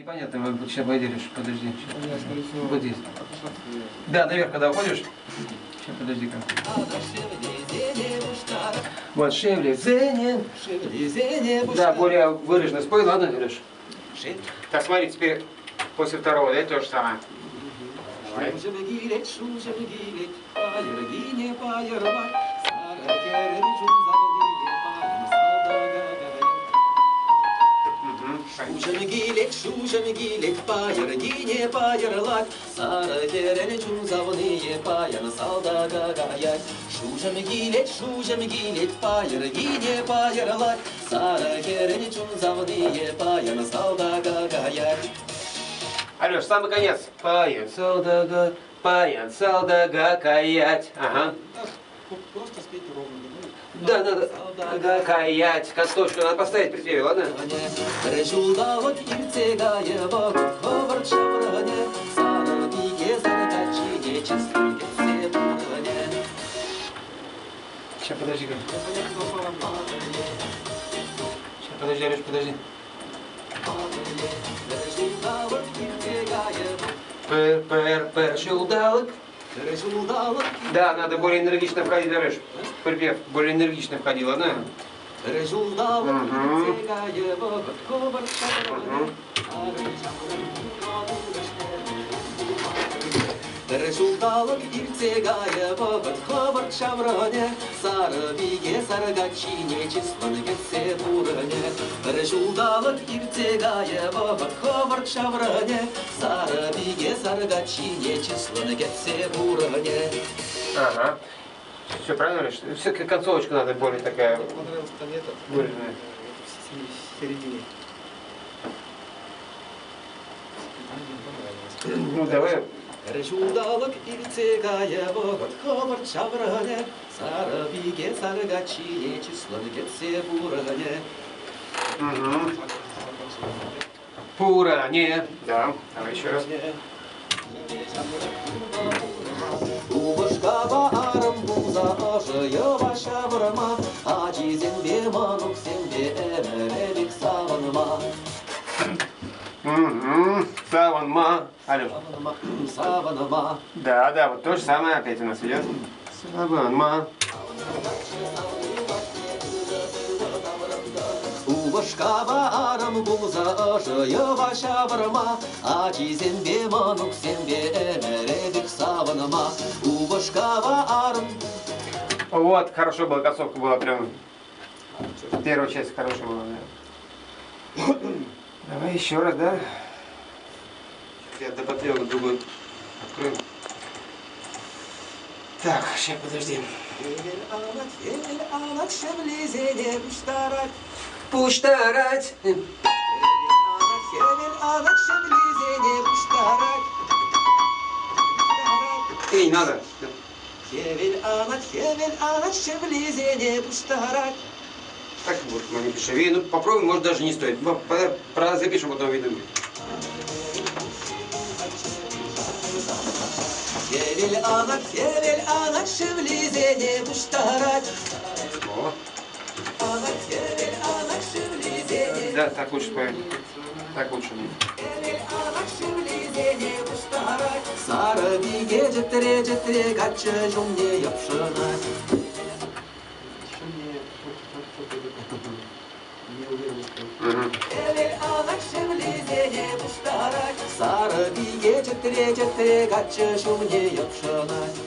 Непонятно, сейчас пойдешь, подожди. Вот здесь. Да, наверх, когда уходишь. Сейчас, подожди-ка. Вот, шевлезение. Да, более выраженно спой, ладно, Леш? Так, смотри, теперь после второго, да, то же самое. Давай. Алеш, самый конец. Паян салдага, паян салдага каять. Ага. Просто спеть ровно. Да, надо. Да, каять. Косточку надо поставить при тебе, ладно? Сейчас, подожди-ка. Сейчас, подожди, Алеш, подожди. Пэр, пэр, пэр, шулдалык. Да, надо более энергично входить, Алеш. Припев более энергично входи, ладно? Ҫулталӑк иртсе кайӗ вӑхӑт хӑвӑрт ҫаврӑнӗ, сарӑ пике сар каччине чыслӑн кӗтсе пурӑнӗ. Пӗр ҫулталӑк иртсе кайӗ вӑхӑт хӑвӑрт ҫаврӑнӗ, сарӑ пике сар каччине чыслӑн кӗтсе пурӑнӗ. Ага. Все правильно, Алеш? Все-таки концовочка надо более такая Мне понравился там этот, выраженная. в середине. Мне понравилось. Ну, давай. Пӗр ҫулталӑк иртсе кайӗ вӑхӑт хӑвӑрт ҫаврӑнӗ, сарӑ пике сар каччине чыслӑн кӗтсе пурӑнӗ. Угу. Пуране. Да, давай еще раз. Упӑшкапа арӑм пулса ӑшӑ йӑва ҫавӑрма, ачисемпе мӑнуксемпе ӗмӗрӗпех савӑнма. Угу. Саванма. Алеш. Савӑнма, савӑнма. Да, да, вот то же самое опять у нас идет. Саванма. Упӑшкапа арӑм пулса ӑшӑ йӑва ҫавӑрма, ачисемпе мӑнуксемпе ӗмӗрӗпех савӑнма. Упӑшкапа арӑм. Вот, хорошо была, концовка была прям. Первая часть хорошая была, да. Давай еще раз, да? Я до подъема другой открою. Так, сейчас, подожди. Хӗвел анать, шевлесене пуҫтарать. Пуштарать. Хӗвел анать, шевлесене пуҫтарать. Эй, не надо. Хӗвел анать, шевлесене пуҫтарать. Так вот, маленький шевей. Ну, попробуем, может, даже не стоит. Про запишем, потом видно будет. Хӗвел анать, шевлесене пуҫтарать. О, Анать, хӗвел анать, шевлесене. да, так лучше споем. Так лучше. Хӗвел анать, шевлесене пуҫтарать. Сарӑ пике чӗтре-чӗтре каччӑ ҫумне йӑпшӑнать. Еще мне что-то не уверен, что Угу. Хӗвел анать, шевлесене пуҫтарать. Сарӑ пике чӗтре-чӗтре каччӑ ҫумне йӑпшӑнать.